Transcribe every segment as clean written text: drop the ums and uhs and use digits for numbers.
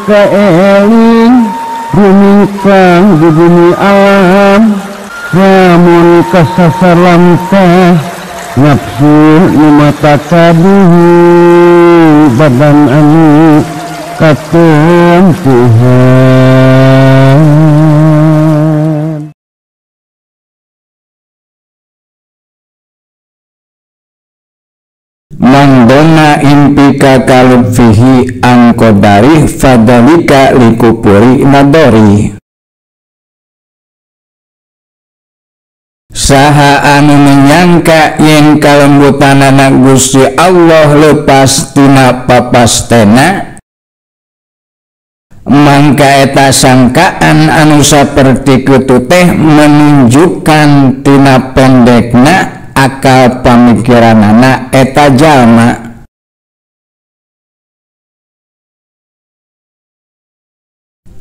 kaeling rumingkang di bumi alam lamun kasasar lamtah nafsu nu mata kaduhu badan anu katempuhan. Mandona impika kalutfihi angkodari fadalika likupuri nadori. Saha anu menyangka yen kalembutanana Gusti Allah lepas tina papastena, mangka eta sangkaan anu saperti kitu teh menunjukkan tina pendekna akal pamikiranana eta jalma.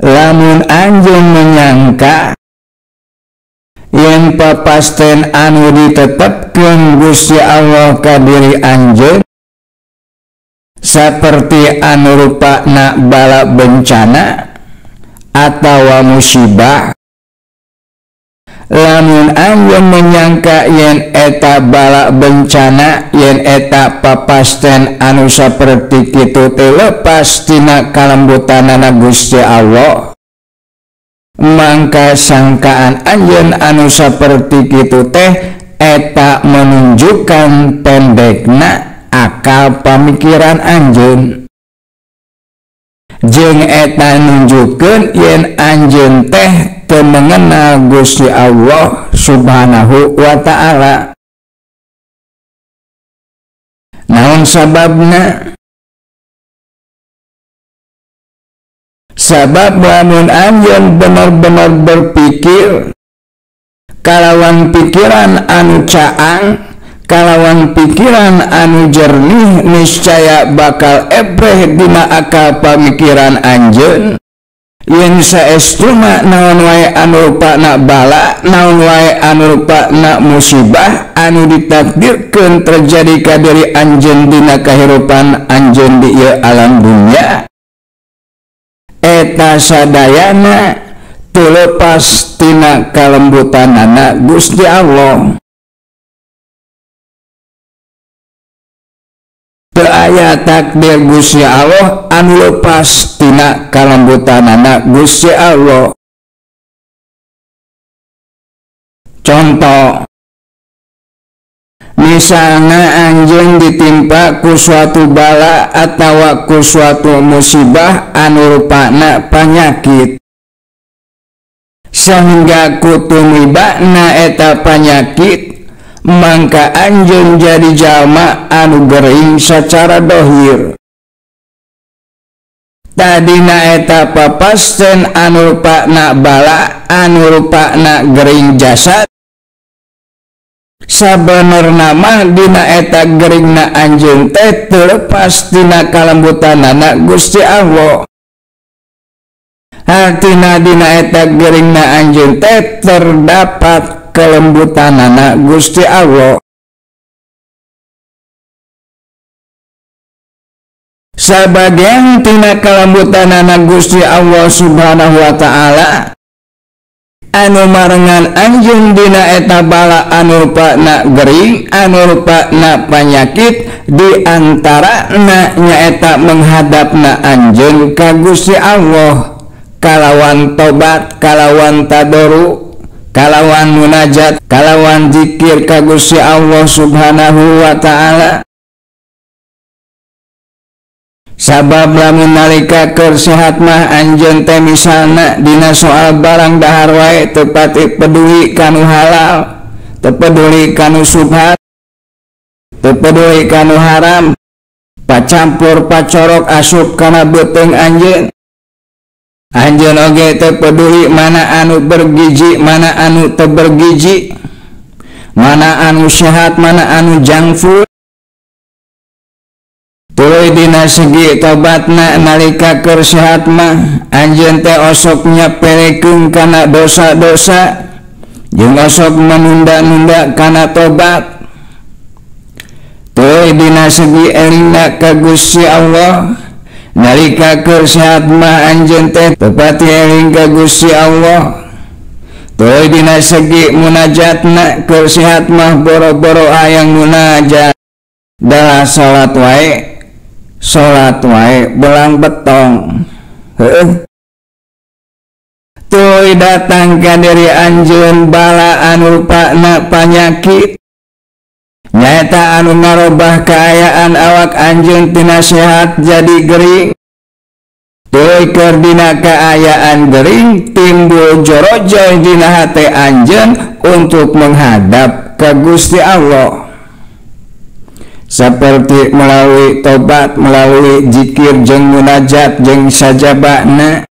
Lamun anjeun menyangka yen papasten anu ditetepkeun Gusti Allah ka diri anjeun saperti anu rupana bala bencana atawa musibah, lamun anjeun menyangka yen eta bala bencana yen eta papasten anu saperti kitu teh lepas tina kalembutanana Gusti Allah, mangka sangkaan anjeun anu saperti kitu teh eta menunjukkan pendekna akal pamikiran anjeun, jeung eta nunjukkeun yen anjeun teh teu mengenal Gusti Allah Subhanahu wa ta'ala. Naon sababna? Sabab lamun anjeun benar-benar berpikir kalawan pikiran anu caang, kalawan pikiran anu jernih, niscaya bakal ebreh dina akal pamikiran anjeun yen saestuna naon wae anu rupana bala, naon wae anu rupana musibah anu ditakdirkeun terjadi ka diri anjeun dina kahirupan anjeun di ieu alam dunya, eta sadayana teu lepas tina kalembutanana Gusti Allah. Teu aya takdir Gusti Allah anu lepas tina kalembutanana Gusti Allah. Contoh, misalnya anjeun ditimpa ku suatu bala atawa ku suatu musibah anu rupana panyakit, sehingga ku tumibana eta panyakit, mangka anjeun jadi jalma anu gering secara dohir. Tadina eta papasten anu rupana bala anu rupana gering jasad, sabenerna mah dina eta geringna anjeun teh teu lepas tina kalembutanana Gusti Allah. Hartina dina eta geringna anjeun teh terdapat kelembutanana Gusti Allah. Sabagian tina kelembutanana Gusti Allah Subhanahu wa ta'ala anu marengan anjeun dina eta bala anu rupana gering, anu rupana panyakit, di antarana nyaeta menghadapna anjeun ka Gusti Allah kalawan tobat, kalawan tadoru, kalawan munajat, kalawan zikir ka Gusti Allah Subhanahu wa ta'ala. Sabab lamun nalika keur sehat mah anjeun teh misalna dina soal barang dahar wae teu pati peduli kanu halal, teu peduli kanu subhat, teu peduli kanu haram, pacampur pacorok asup kana beuteung anjeun. Anjeun oge teu peduli mana anu bergizi, mana anu teu bergizi, mana anu sehat, mana anu junk food. Tuluy dina segi tobatna nalika keur sehat mah anjeun teh osok nyapelekeun kana dosa-dosa jeung osok menunda-nunda kana tobat. Tuluy dina segi elingna ka Gusti Allah, Nalika keur sehat mah anjeun teh teu pati eling ka Gusti Allah. Tuluy dina segi munajatna keur sehat mah boro-boro hayang munajat. Dalah salat wae belang betong. Heuh. Tuluy datang ka diri anjeun bala anu rupana panyakit. Nyaeta anu ngarobah kaayaan awak anjeun tina sehat jadi gering. Tuluy keur dina kaayaan gering timbul jorojoy dina hate anjeun untuk menghadap ka Gusti Allah. Seperti melalui tobat, melalui zikir jeung munajat jeung sajabana.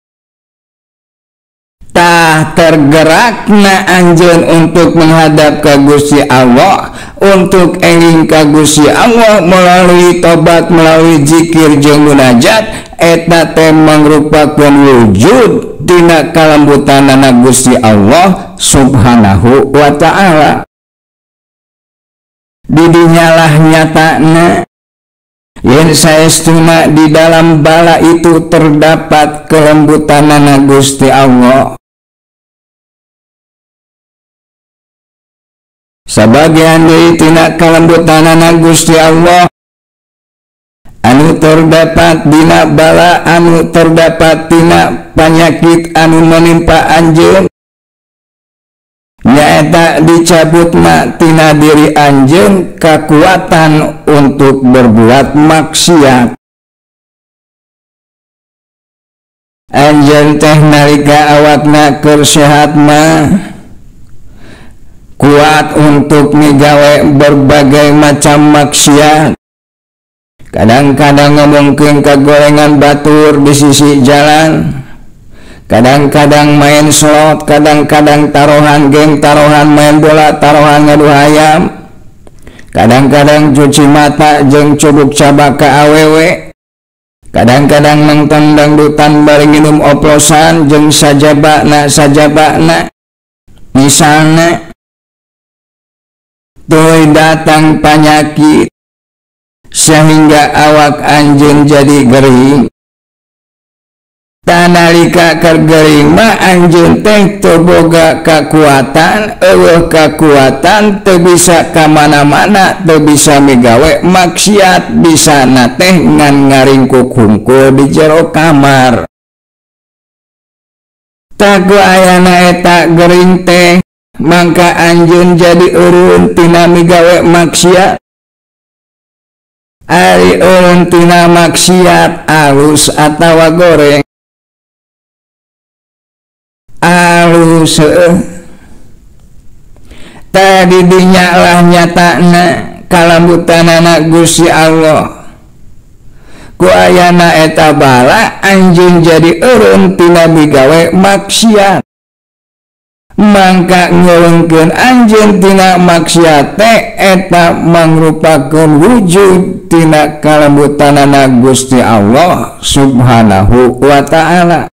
Tah tergerakna anjeun untuk menghadap ka Gusti Allah, untuk eling ka Gusti Allah melalui tobat, melalui zikir jeung munajat, eta teh mangrupakeun wujud tina kalembutanana Gusti Allah Subhanahu wa ta'ala. Didinyalah nyatana yen saestuna di dalam bala itu terdapat kelembutanana Gusti Allah. Sabagian deui tina kalembutanana Gusti Allah anu terdapat dina bala, anu terdapat dina panyakit anu menimpa anjeun, nyaeta dicabutna tina diri anjeun kakuatan untuk berbuat maksiat. Anjeun teh nalika awakna keur sehat mah kuat untuk migawe berbagai macam maksiat. Kadang-kadang ngomongkeun kagorengan batur di sisi jalan, kadang-kadang main slot, kadang-kadang taruhan geng, taruhan main bola, taruhan ngadu hayam, kadang-kadang cuci mata jeung cubuk cabak ka awewe, kadang-kadang nonton dangdutan bari nginum oplosan jeung sajabana misalna. Tuluy datang panyakit sehingga awak anjeun jadi gering. Tanalika keur gering mah anjeun teh teu boga kakuatan, eueuh kakuatan teu bisa ka mana-mana, teu bisa migawe maksiat, bisana teh ngan ngaringkuk hungkul di jero kamar. Tah ku ayana eta gering teh mangka anjeun jadi eureun tina migawe maksiat. Ari eureun tina maksiat alus atawa goreng? Alus heueuh. Tah di dinya lah nyatana kalembutanana Gusti Allah. Ku ayana eta bala anjeun jadi eureun tina migawe maksiat. Mangka ngeulungkeun anjeun tina maksiat teh eta mangrupakeun wujud tina kalembutanana Gusti Allah Subhanahu wa ta'ala.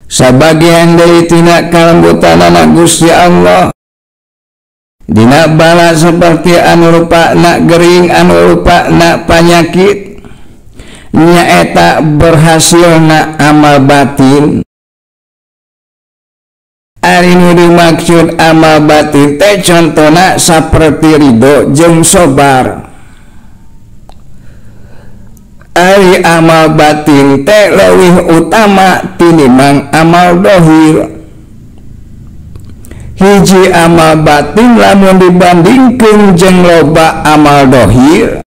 Sabagian deui tina kalembutanana Gusti Allah dina bala seperti anu rupana gering, anu rupana panyakit, nyaeta berhasilna amal batin. Ari nu dimaksud amal batin teh contona saperti ridho jeung sobar. Ari amal batin teh leuwih utama tinimbang amal dohir. Hiji amal batin lamun dibandingkeun jeung loba amal dohir,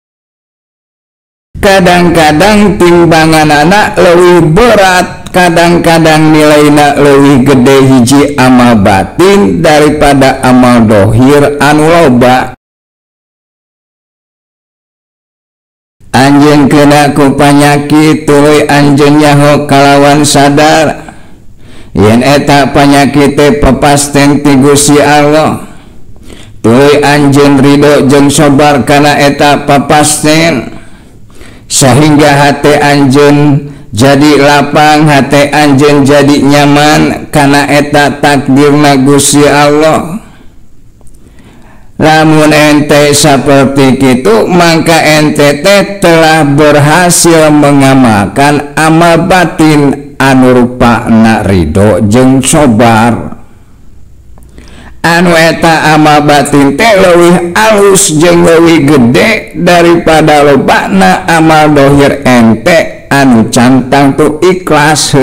kadang-kadang timbanganana leuwih berat, kadang-kadang nilaina leuwih gede hiji amal batin daripada amal dohir anu loba. Anjeun kena ku panyakit tuluy anjeun nyaho kalawan sadar yen eta panyakit teh papasten ti Gusti Allah. Tuluy anjeun ridho jeung sabar kana eta papasten, sehingga hate anjeun jadi lapang, hate anjeun jadi nyaman kana eta takdirna Gusti Allah. Lamun ente seperti itu maka ente teh telah berhasil mengamalkan amal batin anu rupana ridho jeung sobar. Anu eta amal batin teh leuwih alus jeung leuwih gede daripada lobana amal dohir ente anu cantang tu ikhlas.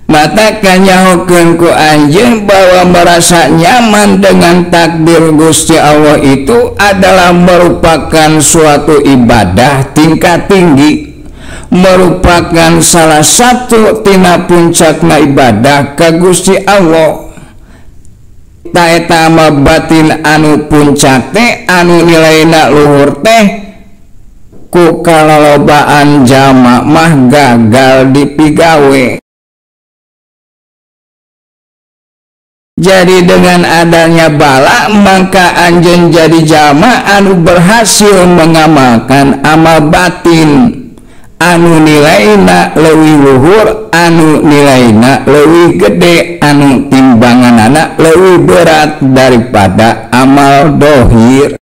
Mata kanyahokeun ku anjeun bahwa merasa nyaman dengan takdir Gusti Allah itu adalah merupakan suatu ibadah tingkat tinggi, merupakan salah satu tina puncakna ibadah ka Gusti Allah. Ta eta amal batin anu puncak teh anu nilaina luhur teh ku kalalobaan jalma mah gagal dipigawe. Jadi dengan adanya bala maka anjeun jadi jalma anu berhasil mengamalkan amal batin anu nilaina leuwih luhur, anu nilaina leuwih gede, anu timbanganana leuwih berat daripada amal dohir.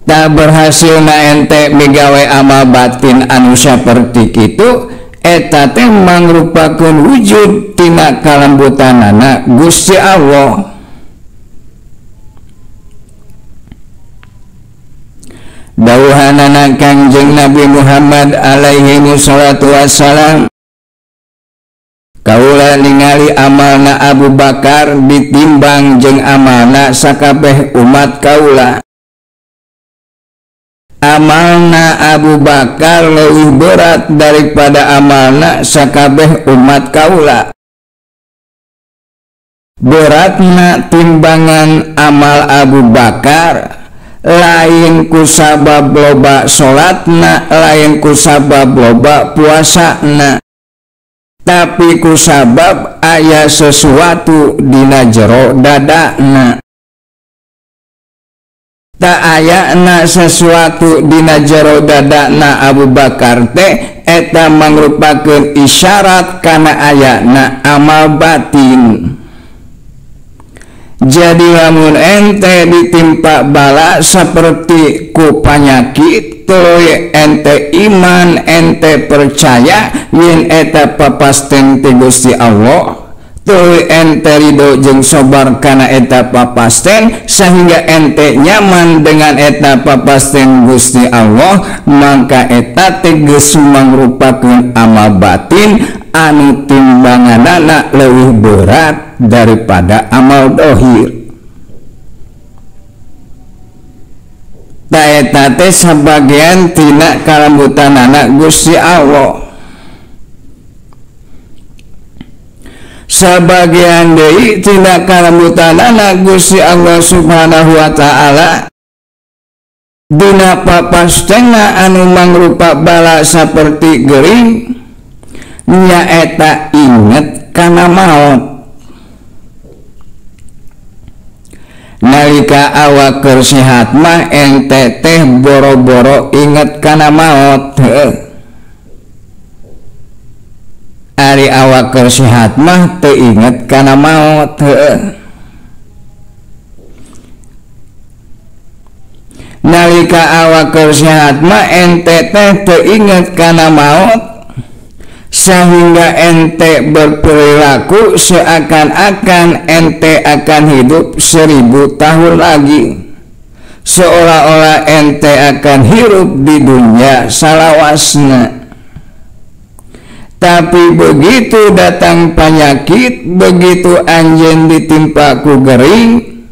Tak berhasil na ente migawe amal batin anu saperti kitu, eta teh mangrupakeun wujud tina kalembutanana Gusti Allah. Dawuhanana Kangjeng Nabi Muhammad alaihi wassalatu wassalam, kaula ningali amalna Abu Bakar ditimbang jeung amalna sakabeh umat kaula. Amalna Abu Bakar leuwih berat daripada amalna sakabeh umat kaula. Beratna timbangan amal Abu Bakar lain kusabab loba salatna, lain kusabab loba puasana, tapi kusabab aya sesuatu dina jero dadana. Tak ayana sesuatu dina jero dadana Abu Bakar teh eta mangrupakeun isyarat kana ayana amal batin. Jadi lamun ente ditimpa bala seperti ku panyakit, tuluy ente iman, ente percaya yen eta papasten ti Gusti Allah, tuluy ente ridho jeung sobar kana eta papasten sehingga ente nyaman dengan eta papasten Gusti Allah, maka eta teh geus mangrupakeun amal batin anu timbanganana leuwih berat daripada amal dohir. Ta eta teh sabagian tina kalembutanana Gusti Allah. Sabagian deui tina kalembutanana Gusti Allah Subhanahu wa taala dina papastena anu mangrupa bala saperti gering nyaeta inget kana maot. Nalika awak keur sehat mah ente teh boro-boro inget kana maot. Ari awak keur sehat mah teu inget kana maot. Nalika awak keur sehat mah ente teh teu inget kana maot, sehingga ente berperilaku seakan-akan ente akan hidup 1000 tahun lagi, seolah-olah ente akan hidup di dunia salawasna. Tapi begitu datang penyakit, begitu anjeun ditimpa ku gering,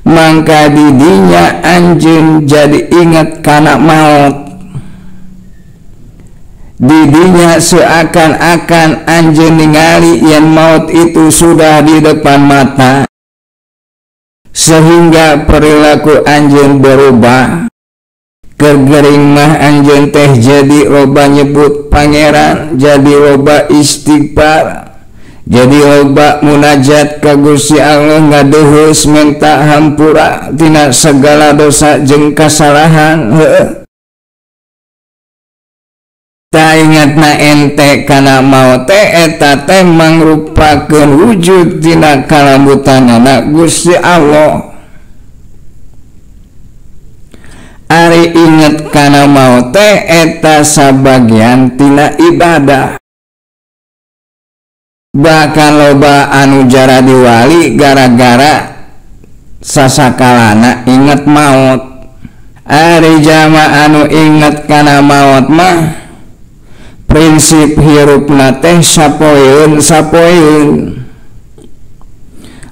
maka didinya anjeun jadi ingat kana maut. Didinya seakan-akan anjeun ningali yang maut itu sudah di depan mata, sehingga perilaku anjeun berubah. Kergering mah anjeun teh jadi loba nyebut pangeran, jadi loba istighfar, jadi loba munajat ka Gusti Allah, ngadeheus minta hampura tina segala dosa jeung kasalahan. Ta ingatna ente kana maot teh eta teh mangrupakeun wujud tina kalambutanana Gusti Allah. Ari inget kana maot teh eta sabagian tina ibadah. Bahkan loba anu jaradi wali gara-gara sasakalana inget maot. Ari jama anu inget kana maot mah prinsip hirupna teh sapoeun sapoeun.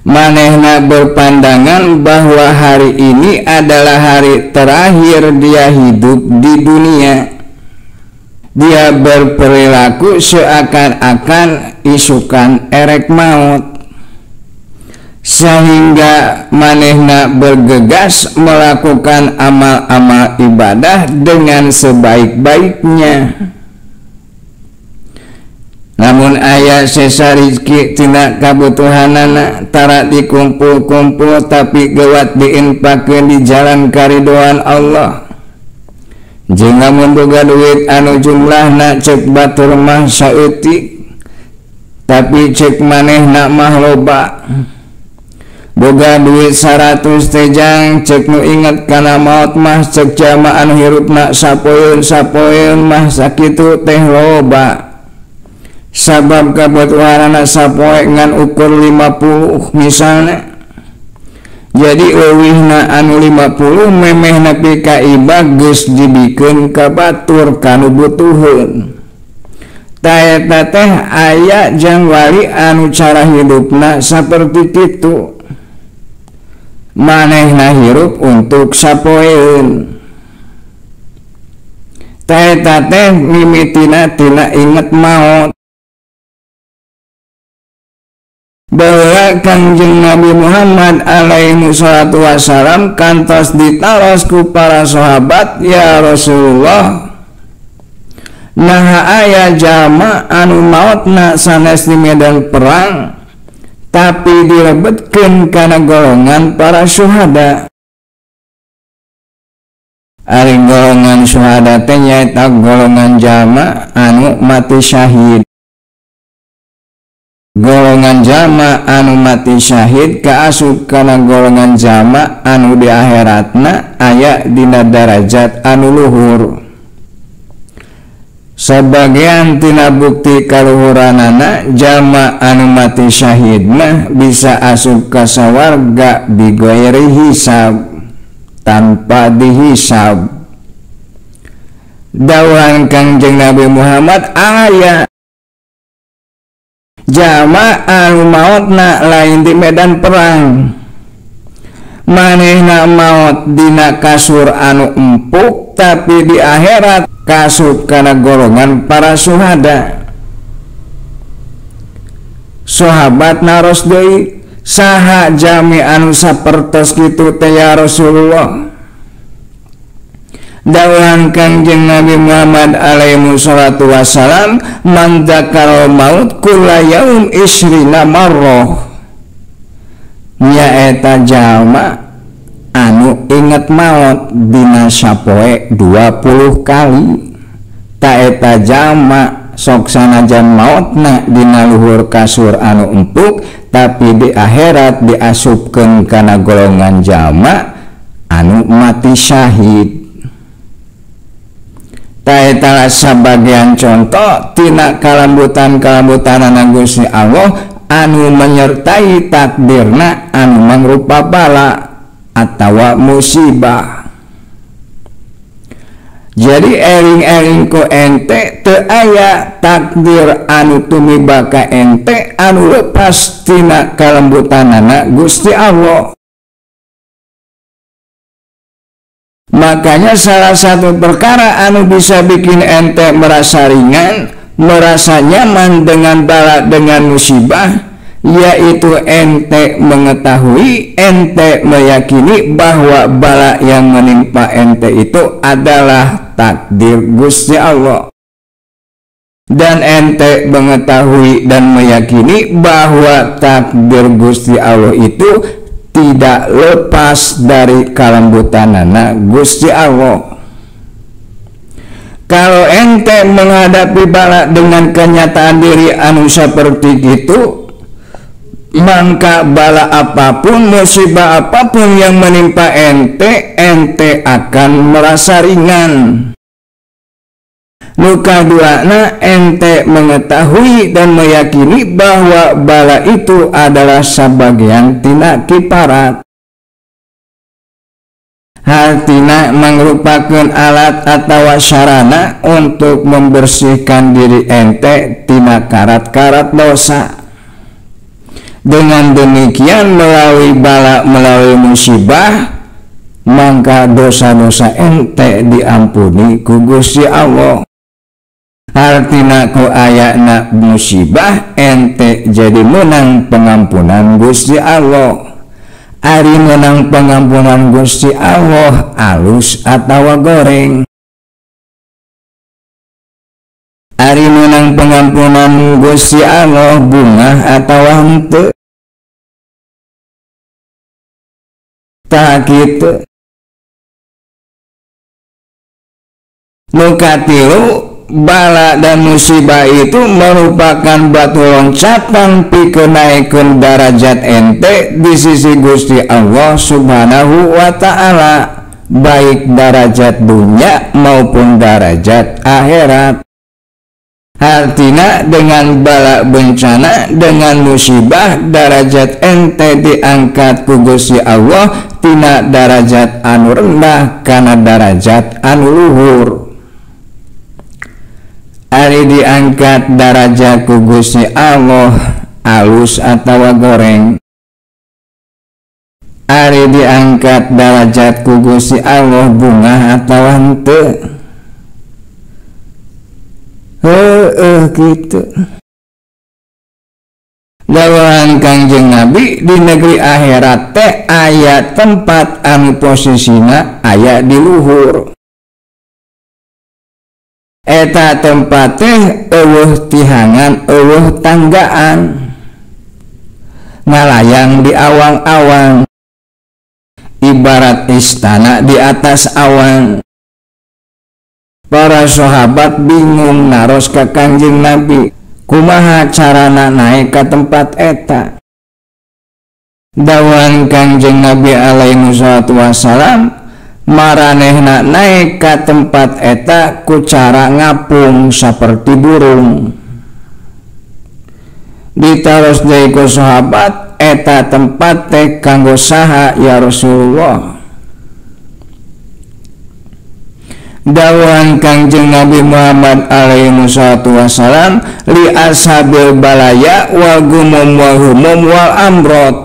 Manehna berpandangan bahwa hari ini adalah hari terakhir dia hidup di dunia. Dia berperilaku seakan-akan isukan erek maut, sehingga manehna bergegas melakukan amal-amal ibadah dengan sebaik-baiknya. Namun aya sesa rizki tina kabutuhanana tara dikumpul-kumpul tapi gewat diinpakeun di jalan karidoan Allah. Jeung lamun boga duit anu jumlahna cek batur mah saeutik tapi cek manehna mah loba. Boga duit 100 teh jang cek nu inget kana maot mah cek jalma anu hirupna sapoeun sapoeun mah sakitu teh loba. Sabab kabutuhanana sapoe ngan ukur 50 misalnya. Jadi leuwihna anu 50 memeh nepi ka iba geus dibikeun ka batur kanu butuheun. Ta eta teh aya jang wali anu cara hidupna saperti kitu. Manehna hirup untuk sapoeun. Ta eta teh mimitina tina inget maot. Bahwa Kangjeng Nabi Muhammad alaihi salatu wassalam kantos ditaros ku para sahabat, ya Rasulullah, naha aya jalma anu maotna sanes di medan perang tapi direbetkeun kana golongan para syuhada. Ari golongan syuhada teh nyaeta golongan jalma anu mati syahid. Golongan jalma anu mati syahid kaasup kana golongan jalma anu di akhiratna aya dina darajat anu luhur. Sebagian tina bukti kaluhuranana jalma anu mati syahid mah bisa asup ka sawarga bighairi hisab, tanpa dihisab. Dawuhan Kangjeng Nabi Muhammad aya jalma anu maotna lain di medan perang, manehna maot dina kasur anu empuk tapi di akhirat kasup kana golongan para syuhada. Sahabat naros deui, saha jami anu sapertos kitu teh ya Rasulullah? Dawuhan Kangjeng Nabi Muhammad alaihi salatu wassalam, man dzakara maut kulla yaum isrina marrah, nyaeta jalma anu inget maut dina sapoe 20 kali. Ta eta jalma sok sanajan maotna dina luhur kasur anu empuk tapi di akhirat diasupkeun kana golongan jalma anu mati syahid. Ta eta sabagian contoh tina kalambutan-kalambutanana Gusti Allah anu menyertai takdirna anu mangrupa bala atawa musibah. Jadi ering-ering ku ente teu aya takdir anu tumiba ka ente anu lepas tina kalembutanana Gusti Allah. Makanya salah satu perkara anu bisa bikin ente merasa ringan, merasa nyaman dengan bala, dengan musibah, yaitu ente mengetahui, ente meyakini bahwa bala yang menimpa ente itu adalah takdir Gusti Allah. Dan ente mengetahui dan meyakini bahwa takdir Gusti Allah itu tidak lepas dari kalembutanana Gusti Allah. Kalau ente menghadapi bala dengan kenyataan diri anu seperti itu, maka bala apapun, musibah apapun yang menimpa ente, ente akan merasa ringan. Nu kaduana, ente mengetahui dan meyakini bahwa bala itu adalah sebagian tina kiparat. Hartina merupakan alat atau sarana untuk membersihkan diri ente tina karat-karat dosa. Dengan demikian melalui bala, melalui musibah, maka dosa-dosa ente diampuni ku Gusti Allah. Hartina ku ayana musibah ente jadi menang pengampunan Gusti Allah. Ari menang pengampunan Gusti Allah alus atawa goreng. Ari menang pengampunan Gusti Allah bungah atawa henteu. Tah kitu. Nu katilu, bala dan musibah itu merupakan batu loncatan pikeun naikeun darajat ente di sisi Gusti Allah Subhanahu wa Ta'ala, baik darajat dunia maupun darajat akhirat. Artinya dengan bala bencana, dengan musibah, darajat ente diangkat ku Gusti Allah tina darajat anu rendah kana darajat anu luhur. Ari diangkat darajat ku Gusti Allah alus atawa goreng. Ari diangkat darajat ku Gusti Allah bungah atawa henteu. Heueuh kitu. Dawuhan Kangjeng Nabi di negeri akhirat teh aya tempat anu posisina aya di luhur. Eta tempat teh eueuh tihangan, eueuh tanggaan, ngalayang di awang-awang, ibarat istana di atas awan. Para sahabat bingung naros ka Kangjeng Nabi, kumaha carana naik ka tempat eta? Dawuhan Kangjeng Nabi alaihi salatu wassalam, maranehna naik ka tempat eta ku cara ngapung saperti burung. Ditaros deui ku sahabat, eta tempat teh kanggo saha ya Rasulullah? Dawuhan Kangjeng Nabi Muhammad alaihi salatu wassalam, li ashabil balaya wal gumum wal humum wal amrod.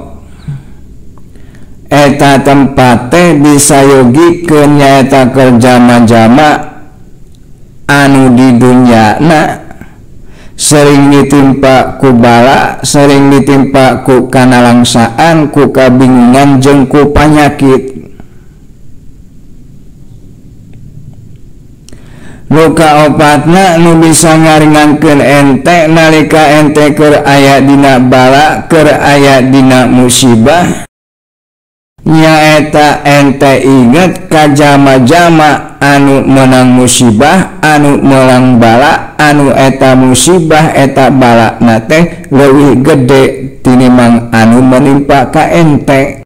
Eta tempat teh disayogikeun nyaeta keur jama-jama anu di dunyana sering ditimpa ku bala, sering ditimpa ku kanalangsaan, ku kabingungan jeung ku panyakit. Nu kaopatna nu bisa ngaringankeun ente nalika ente keur aya dina bala, keur aya dina musibah, nyaeta ente inget ka jama-jama anu menang musibah, anu melang bala, anu eta musibah eta bala na teh leuwih gede tinimbang anu menimpa ka ente.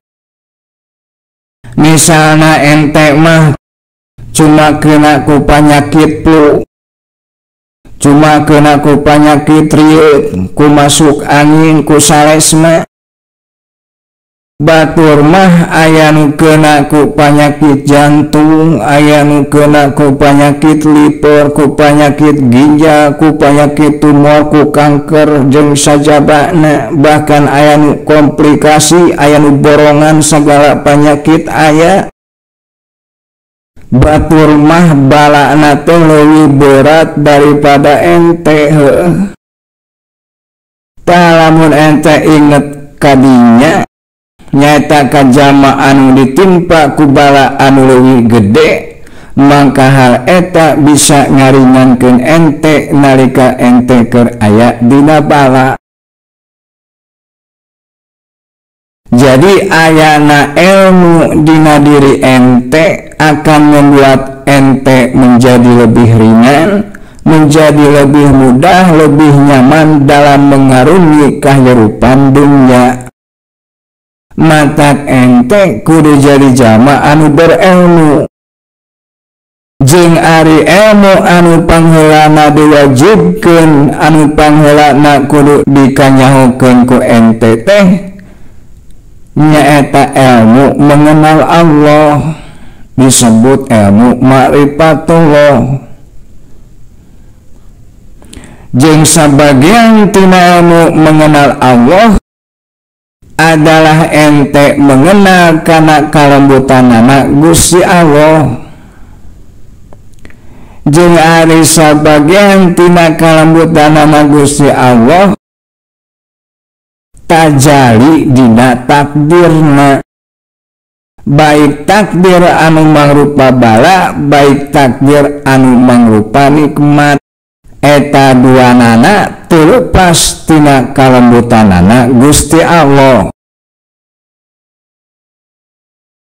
Misalna ente mah cuma kena ku panyakit flu, cuma kena ku panyakit rieut, ku masuk angin, ku salesma. Batur mah aya nu kena ku panyakit jantung, aya nu kena ku panyakit liver, ku panyakit ginjal, ku panyakit tumor, ku kanker jeung sajabana, bahkan aya nu komplikasi, aya nu borongan segala panyakit aya. Batur mah balana teh leuwih berat daripada ente heuh. Tah lamun ente inget kadinya nyaeta ka jama anu ditimpa ku bala anu leuwih gede, mangka hal eta bisa ngaringankeun ente nalika ente keur aya dina bala. Jadi ayana ilmu dina diri ente akan membuat ente menjadi lebih ringan, menjadi lebih mudah, lebih nyaman dalam mengarungi kehidupan dunia. Matak ente kudu jadi jalma anu berilmu. Jeung ari ilmu anu pangheulana diwajibkeun, anu pangheulana kudu dikanyahokeun ku ente teh nyaeta ilmu mengenal Allah, disebut ilmu ma'rifatullah. Jeung sabagian tina ilmu mengenal Allah adalah ente mengenal kana kalembutanana Gusti Allah. Jeung ari sabagian tina kalembutanana Gusti Allah tajali dina takdirna, baik takdir anu mangrupa bala, baik takdir anu mangrupa nikmat. Eta duanana terlepas tina kalembutanana Gusti Allah.